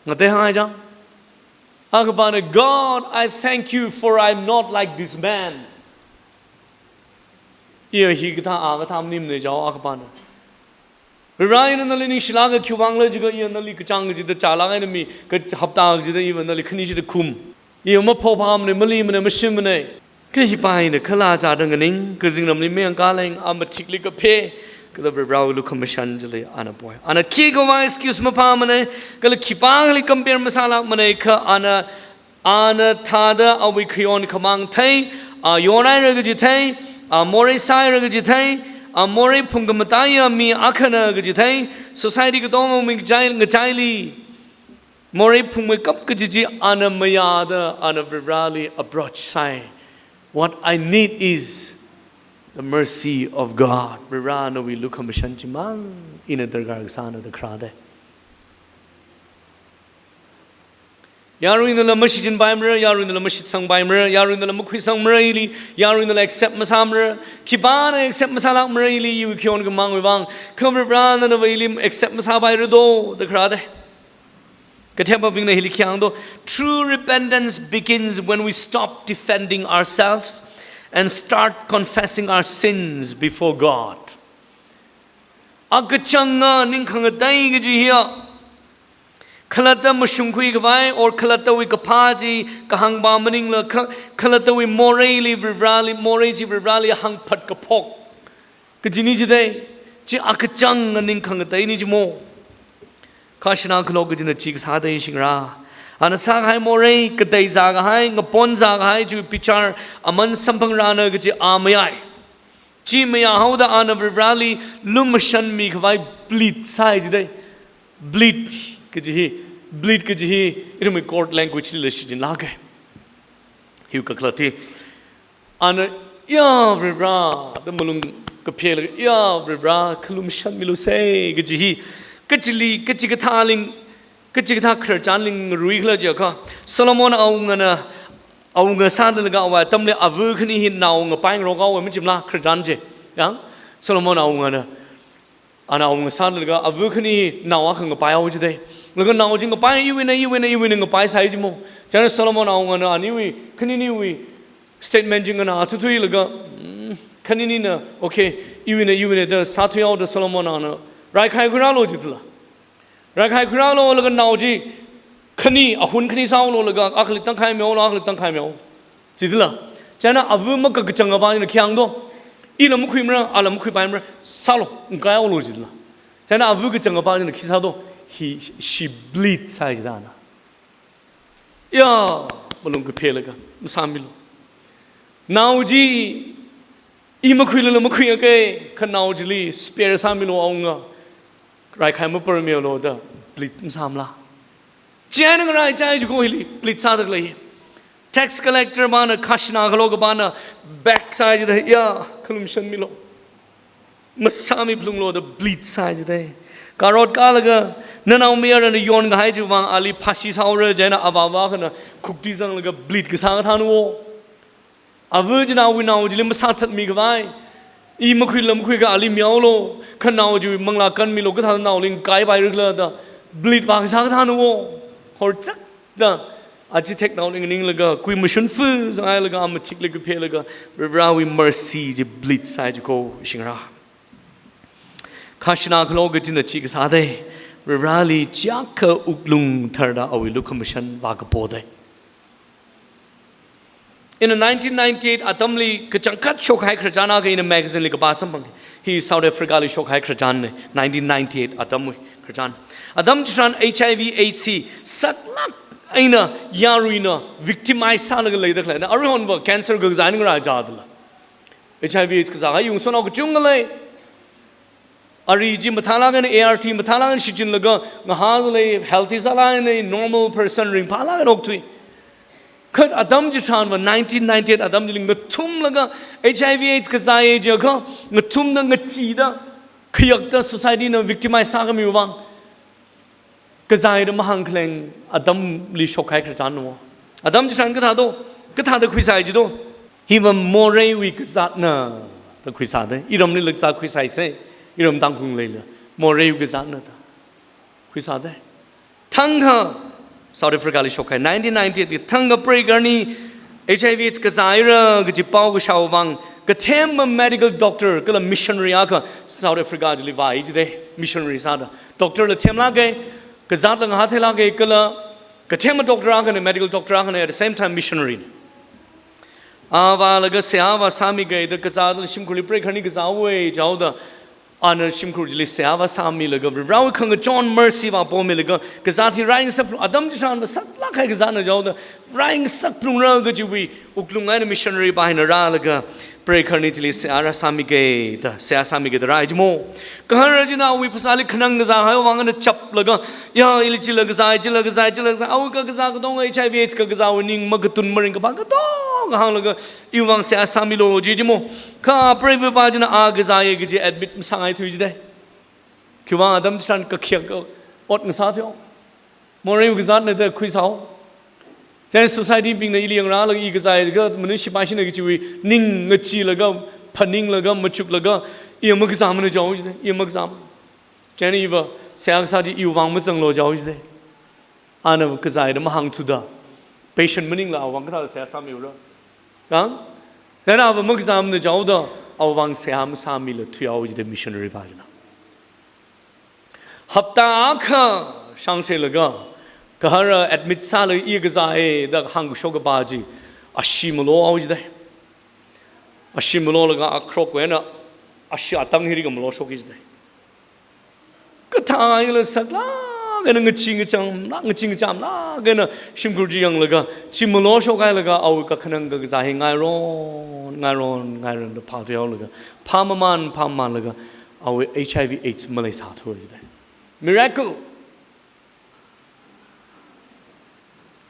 Ngateihai chang. Akhapana, "God, I thank you for I'm not like this man." Iya hikathā, a kathā maningmana jao akhapana. Varivarana nali ningshilāka khiwuivangla jiakha iya nali kachāng kachida chālāk eina mi, kahapta kachida iva nali khani chida khum. Iya maphophamana, malimana, mashimana. Kha hipa hina khalajada nganing, kazingramli mayangkāleng, amathikli kaphe, kala Varivarawui lukhamashan chili ana poi. Ana khikhavai excuse maphāmana, kala khipākhali compare masālākmana, kha ana, ana thāda awui khayon khamāng thei, a yonhaira kaji thei, a morei sāhaira kaji thei, a morei phungkamataiya mi akhana kaji thei, society katongawui ngachai, ngachaili morei phungmeikap kaji chi ana mayāda, ana Varivarali approach sai. "What I need is the mercy of God." Varivara nawui lukhamashan chimang ina darkar kasāna da kharāda. Yaruinala mashichinpaimara, yaruinala mashitsangpaimara, yaruinala makhuisangmara ili, yaruinala accept masāmara, khipāna accept masālākmara ili, iwui khayon khamāngwui vang, kha Varivarana nava ili accept masāpaira do da kharāda. Kathempabingna hili khi hāngdo, "True repentance begins when we stop defending ourselves and start confessing our sins before God." Akachanga ningkhangatei kaji hiya, khalatta mashungkhui khavai, or khalattawui kaphā chi kahāngpa maningla, kha-, khalattawui moreili Varivarali, morei chi Varivarali hāngphat kaphok kajina jidai, chi akachanga ningkhangateina jimo. Kha shina khalok kajina chi kasā dei shingra. Ana sākahai morei, katei zākahai, ngapon zākahai chiwui bichar aman samphangrana kaji a mayai. Chi mayāhaoda ana Varivarali lumashanmi khavai bleed sāi jidei. Bleed kaji hi, bleed kaji hi, ithumwui court language lila shichinlāka. Hiwui kakhalat hi. Ana, ya Varivara, da malung kaphelaga, ya Varivara, khalumashanmilu sei, kaji hi, kachili, kachikathāli, kachikathā khararchanli ngaruikhala jiakha, Solomon awungana, awunga sālaga awui atamli ava khani hi nao ngapaingarok haowa machimala khararchan chi. Ya, Solomon awungana, ana awunga sālaga ava khani hi nao akha ngapai haowa jidei. Laga nao chi ngapai iwuina, iwuina, iwuina ngapaisai jimo. Chieina Solomon awungana aniwui, khaniniwui statement chi nganāthuithuilaga, mm, khaninina, okay, iwuina, iwuina da sāthuihaoda Solomon ana, raikhai khuirālu jidala. Raikhai khuirālu laga nao chi khani, ahun khani sāhaolu laga, akhali tangkhai mihaolu, akhali tangkhai mihaolu. Jidala. Chieina ava makakachangapa china khi hāng do. Ila makhuimara, ala makhuipaimara, sālu, ngakaihaolu jidala. Chieina ava kachangapa china khi sā do. He, she bleed sāi jida ana. Ya, malung kaphelaga, masāmilu. Nao chi, i makhuilala makhuiakha, kha nao chili spare sāmilu awunga. Raikhai maparmihaolu da bleed masāmala. Chieina ngaraichai jiko hili, bleed sāda khalei. Tax collector pana, khajana khalokapana, back side da, ya, khalumashanmilu. Masāmiphalunglu da bleed sāi jidei. Karot kālaga, nanaomayarana yonkahai chiwui vang ali phāshi sāhaora, chieina avāva akhana khukti zanglaga bleed kasā kathāna wo. Ava china awui nao chili masāthatmi khavai. I makhuilala makhuiakha ali mihaolu, kha nao chiwui manglā kanmilu, kathāda naoli ngakaipairikhala da, bleed vākasā kathāna wo. Horchakda, aja thek naoli nganinglaga, kui mashun fu zanghailaga, a mathikli kaphelaga, Varivarawui mercy chi bleed sāi jiko shingra. Khajana khalo kachina chi kasā dei, Varivarali chiyākha wuklung tharda awui lukhamashan vākapo dei. Ina nineteen ninety-eight atamli kachangkhat shokhai khararchan akha ina magazine li kapā samphang. Hi South Africa li shokhai khararchanna, nineteen ninety-eight atamwui khararchan. Atam chitharan H I V AIDS hi saklāk eina yaruina victimize sālaga leida khaleina. Aruihonva cancer kakazā eina ngaraichādala. H I V AIDS kazākahai yungsonao kachungkha lei. Ari chi mathālāk eina, A R T mathālāk eina shichinlaga, ngahālei, healthy sālāk eina, normal person ringphālāk eina okthui. Kha atam chitharanva nineteen ninety-eight atam chili ngathumlaga H I V AIDS kazāya jiakha, ngathumda, ngacheeda, khayakta society na victimize sākhamiwui vang kazāya da mahāngkhaleng atamli shokhai khararchanna wo. Atam chitharan kathā do, kathāda khuisai ji do. Hiva moreiwui kazātna da khuisā dei. Iramlila kazāt khuisai sei. Iram Tangkhul leila. Moreiwui kazātna da khuisā dei. Thangkha South Africa li shokhai nineteen ninety-eight li thangkha preigahar ani H I V AIDS kazāhaira kaji pao kashao vang, kathema medical doctor kala missionary akha South Africa chili vāi jidei, missionary sāda. Doctor la themlāka, kazāt la ngahātheilāka, kala kathema doctor akhana, medical doctor akhana, at the same time missionary na. A vālaga seihā vāsāmiga da kazātla shimkhurli preigahar ani kazāhaowa jihaoda, ana shimkhur chili seihā vāsāmilaga, Varivarawui khangachon mercy vāpomilaga, kazāt hi rai ngasakphalung, atam chitharanva saklāk kahai kazātna jihaoda, rai ngasakphalungra kajiwui wuklung eina missionary pa hina rālaga, preigahar ani chili seihā rāsāmiga da, seihā sāmiga da rāi jimo. Gahar china awui phasāli khanang kazāhaiwui vang eina chaplaga, ya, ili chila kazāi, chila kazāi, chila kazāi, awui kakazā katonga H I V AIDS kakazāwui ning makatun maringkaphā katonga hānglaga, iwui vang seihā sāmilu ji jimo. Kha preiva pa china a kazāya kaji admit masāngaithui jidei. Khiwui vang atam chitharan kakhayak ot ngasāthuihaowa. Moreiwui kazātna da khuisāhaowa. Chieina society bingna ili yangrālaga i kazāi kha manushi paishina kajiwui ning ngacheelaga, phaninglaga, machuklaga, i makazāmana jihaowa jidei, i makazāmana. Chieina iva seihā kasā chi iwui vang mazanglu jihaowa jidei. Ana kazāi da mahāngthuda, patient maningla awui vang kathāda seihā sāmiura. Kang? Chieina ava makazāmana jihaoda, awui vang seihā masāmila thuihaowa jidei missionary pa china. Hapta akha shāngseilaga, gahara admit sālaga i kazāi da hāngkashok kapa chi, ashee malohaowa jidei. Ashee malolaga akhrok eina ashee atang hi rika maloshok jidei. Kathāla saklāk Kha na ngachee ngacham, na ngachee ngacham, na kha na shimkhur chi yanglaga, chi maloshok hailaga, awui kakhanang kakazā hi ngairon, ngairon, ngairon da phāthuihaolaga, phāmaman, phāmamanlaga, awui H I V AIDS maleisāthu jidai. Miracle!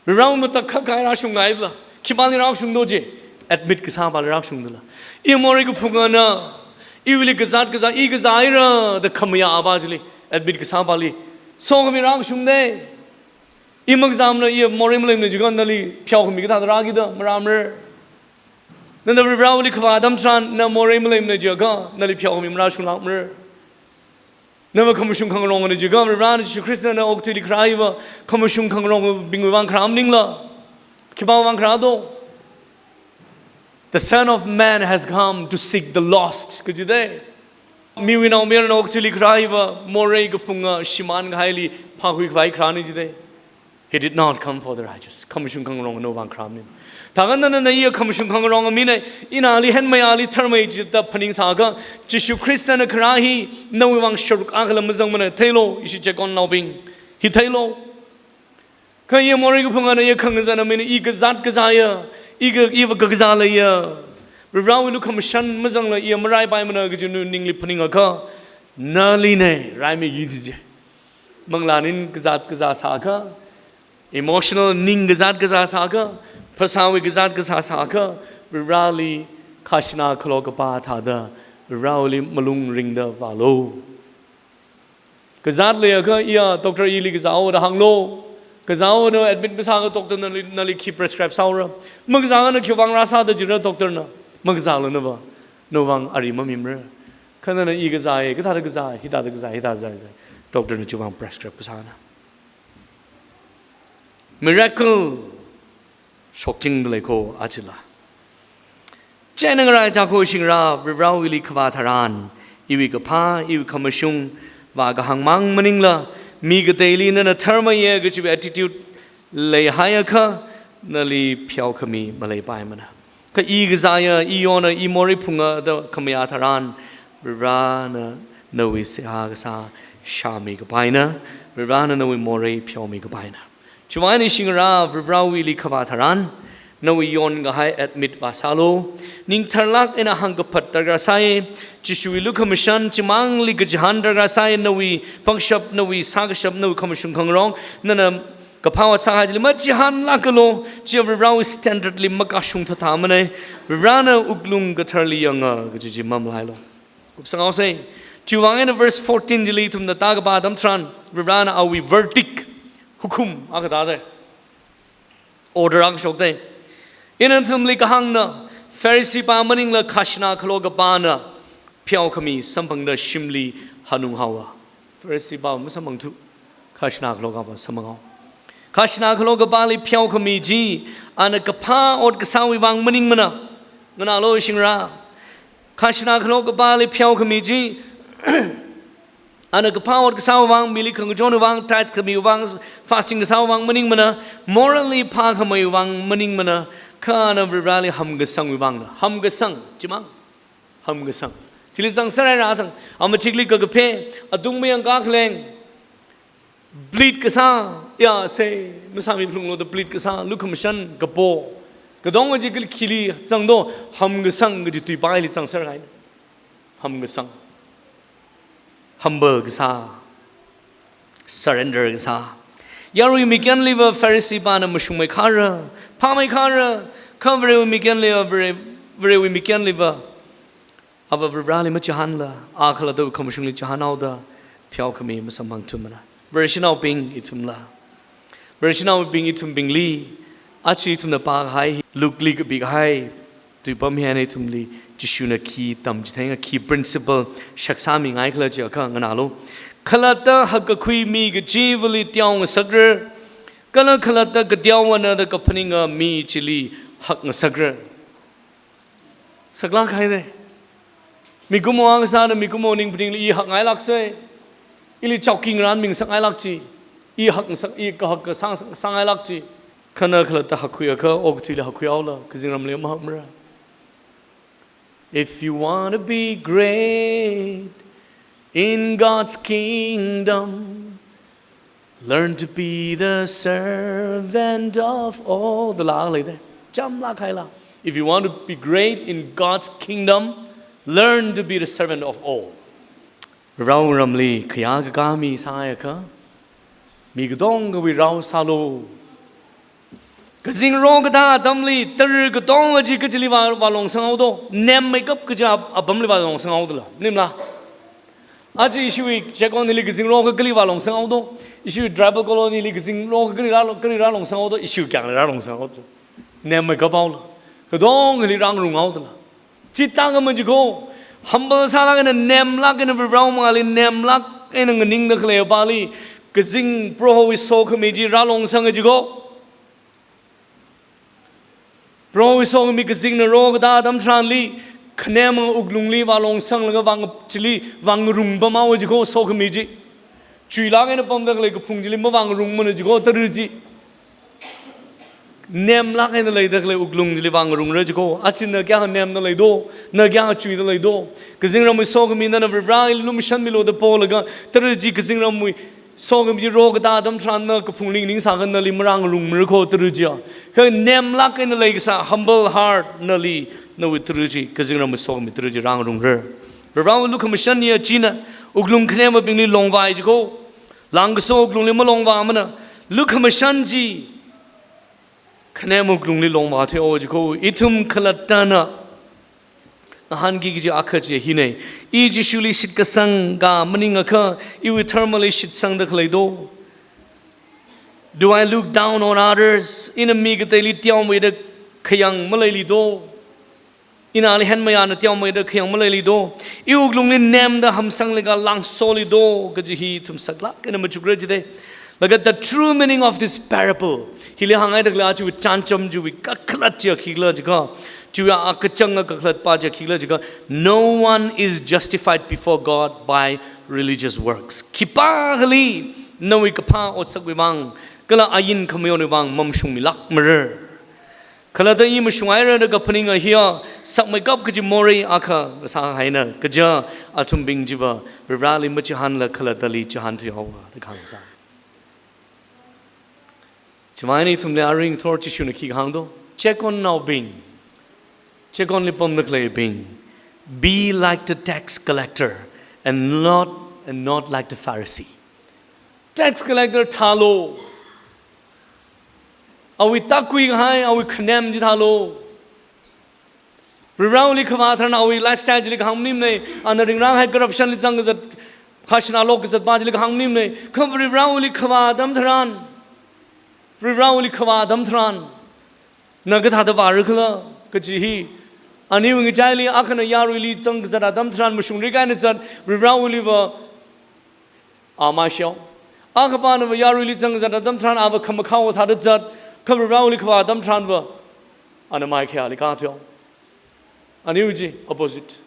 Rao matakhak kahai rāshung ngaila, khipāli rāshungdo je, admit kasāpāli rāshungdala. I morei kaphungana, iwuili kazāt kazā, i kazāhaira da khamayā apā chili, admit kasāpāli. Sokhami rāshungdei. I makazāmana, i morei maleimana jiakha nali pheokhami kathāda rākida, marāmara. Nana Varivarāli khavā atam tharan, na morei maleimana jiakha, nali pheokhami marāshunglākmara. Nava khamashung khangarongna jiakha, Varivarāna Jishu Khristana okathuili kharā hiva khamashung khangarongbingwui vang kharā maningla, khipāwui vang kharādo? The Son of Man has come to seek the lost, kaji dei. Miwui Naomayarana okathuili kharā hiva morei kaphunga shimān kahaili phākhui khavai kharāna jidei. He did not come for the righteous. Khamashung khangarong nawui vang kharā maningmana. Thākha nana, na iya khamashung khangaronga mina, ina ali henmei, ali tharmei jida phaningsākha, Jishu Khristana kharā hi nawui vang sharuk akhala mazangmana, theilu, ishi chekon naobing. Hi theilu. Kha iya morei kaphungana, iya khangazana mina, i kazāt kazāya, i ka, iva kakazā leiya, Varivarāwui lukhamashan mazangla iya maraipaimana kaji nawui ningli phaningakha, nalina raimiki jije. Manglāna kazāt kazā sākha, emotional ning kazāt kazā sākha, phasāwui kazāt kazā sākha, Varivarāli khajana khalo kapā thāda, Varivarāli malung ringda vālu. Kazāt leiakha, iya, doctor ili kazāo da hānglu. Kazāo da admit masāakha doctorna nali, nali khi prescribe sāhaora? Makazāakha na khiwui vang rāsāda jira doctorna? Makazāla nava, nawui vang ari mamimara. Kha nana i kazāya, kathāda kazā, hithāda kazā, hithāda kazā, doctorna chiwui vang prescribe kasāna. Miracle shokchingda lei kho achila. Chieina ngarāichā kho shingra, Varivarāwuili khavā tharan, iwui kaphā, iwui khamashung vākahāng mang maningla, mi kateili nana tharmeiya kajiwui attitude leihaiakha, nali pheokhami maleipaimana. Kha i kazāya, i yona, i morei phunga da khamayā tharan, Varivarāna nawui seihā kasā shāmikapaina, Varivarāna nawui morei pheomikapaina. Chiwui vang eina shingra, Varivarāwuili khavā tharan, nawui yonkahai admit vāsālu. Ning tharlāk eina hāngkaphat darkar sāi. Jishuwui lukhamashan chimangli kachihān darkar sāi. Nawui pangshap, nawui sākashap, nawui khamashung khangarong, nana kaphā ot sākahai chili machihānlākalu. Chiya Varivarāwui standard li makashung thathāmana. Varivarāna wuklung katharli yanga kaji chi mamalailu. Kupsanghaosei. Chiwui vang eina verse fourteen chili ithumna tākapā atam tharan, Varivarāna awui verdict, hukum akha tāda, order akha shokda. Ina nathumli kahāngna, Pharisee pā maningla khajana khalo kapāna pheokhami samphangda shimli hanunghaowa. Pharisee pā masamphangthu, khajana khalo kapā samphanghao. Khajana khalo kapāli pheokhami chi, ana kaphā ot kasāwui vang maningmana. Nganālu shingra. Khajana khalo kapāli pheokhami chi, ana kaphā ot kasāwui vang, mili khangachonwui vang, tithe khamiwui vang, fasting kasāwui vang maningmana, morally phākhameiwui vang maningmana, kha ana Varivarāli hamkasangwui vangna. Hamkasang, chimang. Hamkasang. Chili zangser haira thang, amathikli kakaphe, atung mayangkā khaleng, bleed kasā, ya, sei, masāmi phalunglu da bleed kasā, lukhamashan kapo, katonga chi kali khili zangdo, hamkasang kaji tui pāli zangser haina. Hamkasang. Humble kasā. Surrender kasā. Yarui mikyanliva Pharisee pāna mashungmeikhara, phāmeikhara, kha Varewui mikyanliva, Vare, Varewui mikyanliva, ava Varivarāli machihānla, a khalattawui khamashungli chihānhaoda, pheokhami masamphangthumana. Vareshinaobing ithumla. Vareshinaobing ithumbingli, aja ithumna pākahai, Luke li kapikahai tuipam hi eina ithumli Jishuna khi tamchitheinga, khi principle shaksāmingaikhala chiakha nganālu. Khalatta hakkakhui mi kachivali teongasakra, kala khalatta kateowana da kaphaninga mi chili hakngasakra. Saklāk haida. Mikumo akha sāda mikumo ningphaningli i hakngailāksei. Ili chao kingrān mingasakngailāk chi. I hakngasak, i kahak kasang, sangngailāk chi. Kha na khalatta hakkhuiakha, okathuili hakkhuihaola, kazingramli mahakmara. If you wanna be great in God's kingdom, Learn to be the servant of all. Dala leida. Chamlāk haila. If you want to be great in God's kingdom, learn to be the servant of all. Rao ramli khayā kakā mi sāakha, mi katongawui rao sālu. Kazingrao katā atamli tara katonga chi kachili vā, vālongsanghaodo. Nemmeikap kaja ap-, apamli vālongsanghaoda la. Maningla. Aja ishiwui checkon hili kazingrao kakali vālongsanghaodo. Ishiwui tribal colony li kazingrao kakali rālo-, kali rālongsanghaodo. Ishiwui kyangli rālongsanghaoda. Nemmeikap haola. Katongali rāngarunghaoda la. Chithākha majiko, humble sālāk eina nemlāk eina Varewui mangāli nemlāk eina nganingda khalei apāli, kazing Prohowui sokhami chi rālongsanga jiko. Prohowui sokhami kazingna rao katā atam tharanli, khanem wuklungli vālongsanglaga vang chili vāngarung pamhaowa jiko sokhami chi. Chuilāk eina pamda khalei kaphung chili mavāngarungmana jiko tara chi. Nemlāk eina leida khalei wuklung chili vāngarungra jiko. Aja na kayākha nemda leido, na kayākha chuida leido. Kazingramwui sokhami nana Vareli lumashanmilu da polaga, tara chi kazingramwui sokhami chi rao katā atam tharan na kaphungli ningsākha nali marāngarungmara ko tara chi ya. Kha nemlāk eina leikasā humble heart nali nawui tara chi, kazingramwui sokhami tara chi rāngarungra. Varewui lukhamashan ya china, wuklung khanembingli longvāi jiko. Langkaso wuklungli malongvāmana, lukhamashan chi khanem wuklungli longvā thuihaowa jiko. Ithum khalattana ngahānki kaji akha chi hina. I Jishuli shitkasang ka maningakha, iwui dharmali shitsangda khaleido. Do I look down on others? Ina mi kateili teomeida khayang maleilido. Ina ali hen mayāna teomeida khayang maleilido. I wuklungli nemda hamsanglaga langsolido kaji hi ithum saklāk eina machukra jida. Laga the true meaning of this parable, hili hānghaida khalei chiwui chānjam chiwui kakhalat chiya khikhala jiakha, chiwui akachang kakhalatpa chiya khikhala jiakha, no one is justified before God by religious works. Khipākhali nawui kaphā otsakwui vang, kala ain khamayonwui vang mamashungmilākmara. Khalatta i mashunghaira da kaphaninga hiya, sakmeikap kaji morei akha kasā haina, kaja athumbing chiva Vareli machihānla khalattali chihānthuihaowa da kahāng sā. Chiwuivang ithumli aring thor Jishuna khi kahāngdo, checkonnaobing, checkonli pamda khaleibing, be like the tax collector and not, and not like the Pharisee. Tax collector thālu. Awui tākhui kahai, awui khanem chi thālu. Vareli khavā tharan awui lifestyle chili kahāng maningmana, ana ringrang hai corruption li zangkazat, khashina lokazatpa chili kahāng maningmana, kha Vareli khavā atam tharan, Vareli khavā atam tharan, na kathāda vāra khala kaji hi, aniwui ngachaili akhana yaruili zangkazat atam tharan mashungrik eina zat, Vareliva a mashao. Akhapana va yaruili zangkazat atam tharan ava khamakhao thāda zat, kha Vareli khavā atam tharan va ana maikhayāli kathuihaowa. Aniwui chi opposite.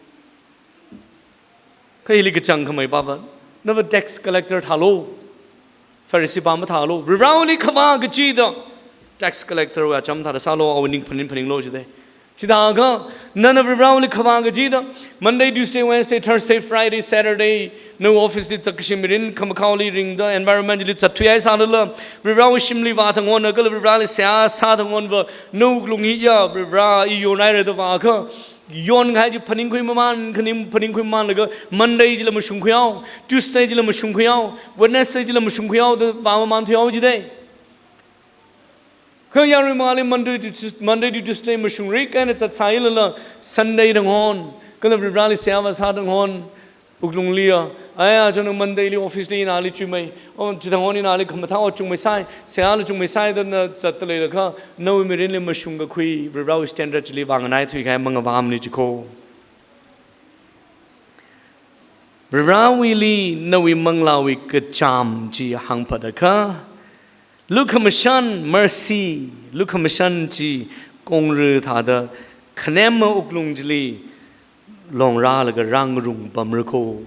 Kha hili kachangkhameipa va, nava tax collector thālu, Pharisee pa mathālu, Vareli khavā kachida tax collector wui acham thāda sālu, awui ning phaning phaninglu jida. Chithākha, nana Vareli khavā kachida, Monday, Tuesday, Wednesday, Thursday, Friday, Saturday, nawui office li zat kashi mirin khamakhaoli ringda environment li zatthuihai sālala, Varewui shimli vāthangona kala Vareli seihā sāthangona va, nawui wuklung hiya, Vare i yonhaira da vāakha, yonkahai chi phaningkhui mamān, khaning phaningkhui mamānlaga, Monday chila mashungkhuihao, Tuesday chila mashungkhuihao, Wednesday chila mashungkhuihao da vāmamānthuihao jida. Kha yarui mangāli Monday to Tues-, Monday to Tuesday mashungrik eina zatsāilala Sunday tangahon, kala Vareli seihā vāsātangahon, wuklungliya, aya, chang Monday li office li ina ali chuimei, o, chithangahon ina ali khamathā o chungmeisai, seihāla chungmeisai da na zatda leilakha, nawui mirinli mashungkakhui, Varewui standard chili vānganaithui kahai mangavāmana jiko. Varewuili nawui manglāwui kachām chi hāngphātakha, lukhamashan, mercy, lukhamashan chi kongra thāda khanema wuklung chili longrālaga rāngarung pamra ko.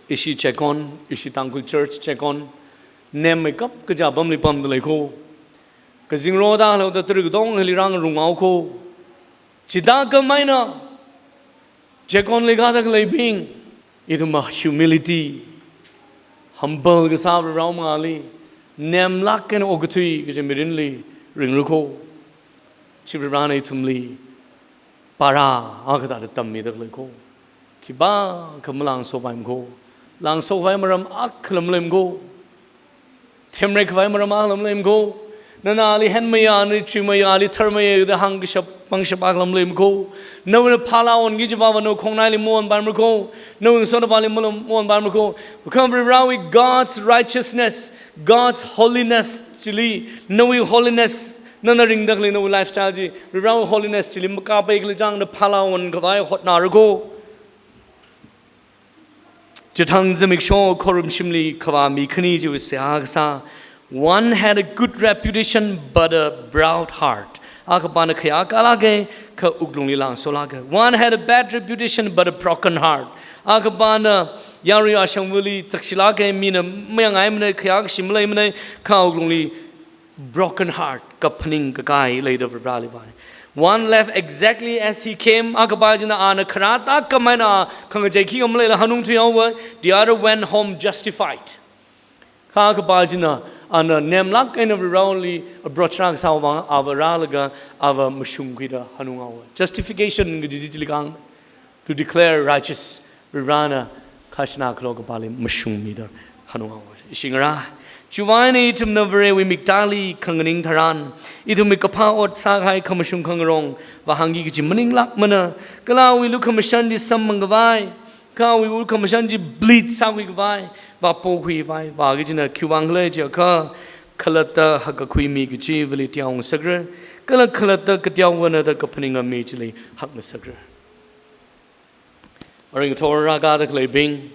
Ishi checkon, ishi Tangkhul church checkon, nemmeikap kaja apamli pamda lei ko. Kazingrao thāda leoda tara katongali rāngarunghao ko. Chithākha maina, checkonli kāda khaleibing, ithumva humility, Humble kasā Varewui mangāli, nemlāk eina okathui kaji mirinli ringra kho. Chi Varena ithumli para akha thāda tammida khalei kho. Khipākha malāngsopaimana kho. Lāngsokhava̱wui maram akhala maleimana kho. Themreikhavai maram akhala maleimana kho. Nana ali henmaya, nali chuimaya, ali tharmaya da hāngkashap pāngshap akhala maleimana kho. Nawui phālā onki kajiva nawui khongnaili maonpaimana kho. Nawui ngasotnaobingli maonpaimana kho. Kha Varewui God's righteousness, God's holiness chili, nawui holiness, nana ringda khalei nawui lifestyle chi, Varewui holiness chili makāpai khalei chang na phālā onkhavai hotnara kho. Chithang zimiksho khorumshimli khavā mi khani chiwui seihā kasā. One had a good reputation but a proud heart. Akhapana khayākālāka, kha wuklungli lāngsolāka. One had a bad reputation but a broken heart. Akhapana yarui ashangvali chakshilāka, mina mayangaimana, khayākashi maleimana, kha wuklungli broken heart, kaphaning kakai leida Vareli vai. One left exactly as he came, akhapa china ana kharā tākam eina khangachei khikha maleila hanungthuihaowa, the other went home justified. Kha akhapa china ana nemlāk eina Vareli approach rākasā vang ava rālaga ava mashungkhuida hanunghaowa. Justification kaji chi chili kahāng, to declare righteous, Varena khajana khalo kapāli mashungmida hanunghaowa. Ishi ngarā. Chiwui eina ithumna Varewui miktāli khanganing tharan, ithumwui kaphā ot sākahai khamashung khangarong vāhāngki kaji maninglākmana. Kala awui lukhamashan chi sampangkhavai, kha awui lukhamashan chi bleed sākhuikhavai, vāpokhuikhavai, vāki kajina khiwui vang khala jiakha, khalatta hakkakhui mi kachiva̱li teongasakra, kala khalatta kateovana da kaphaninga mi chili hakngasakra. Arui ngathor rākāda khaleibing,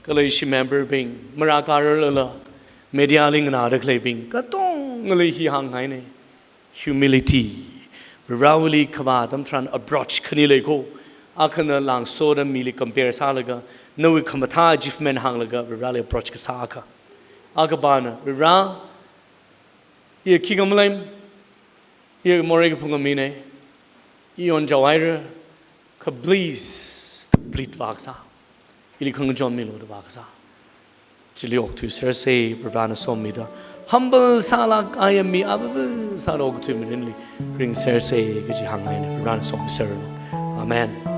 kala ishi member bing, marākārarlala, media li nganāda khaleibing katongali hi hānghaina. Humility. Vareli khavā atam tharan approach khani lei kho. Akhana lāngsoda mili compare sālaga, nawui khamathā achievement hānglaga Vareli approach kasā akha. Akhapana, Vare, i khikha maleimana, i morei kaphunga mina, i onchaohaira, kha please, da plead vākasā. Ili khangachon milu da vākasā. Chili okthuisersa, Varena somida. Humble sālāk eina mi ava sāda okathui mirinli ringsersa kaji hānghaina, Varena somiserranu. Amen.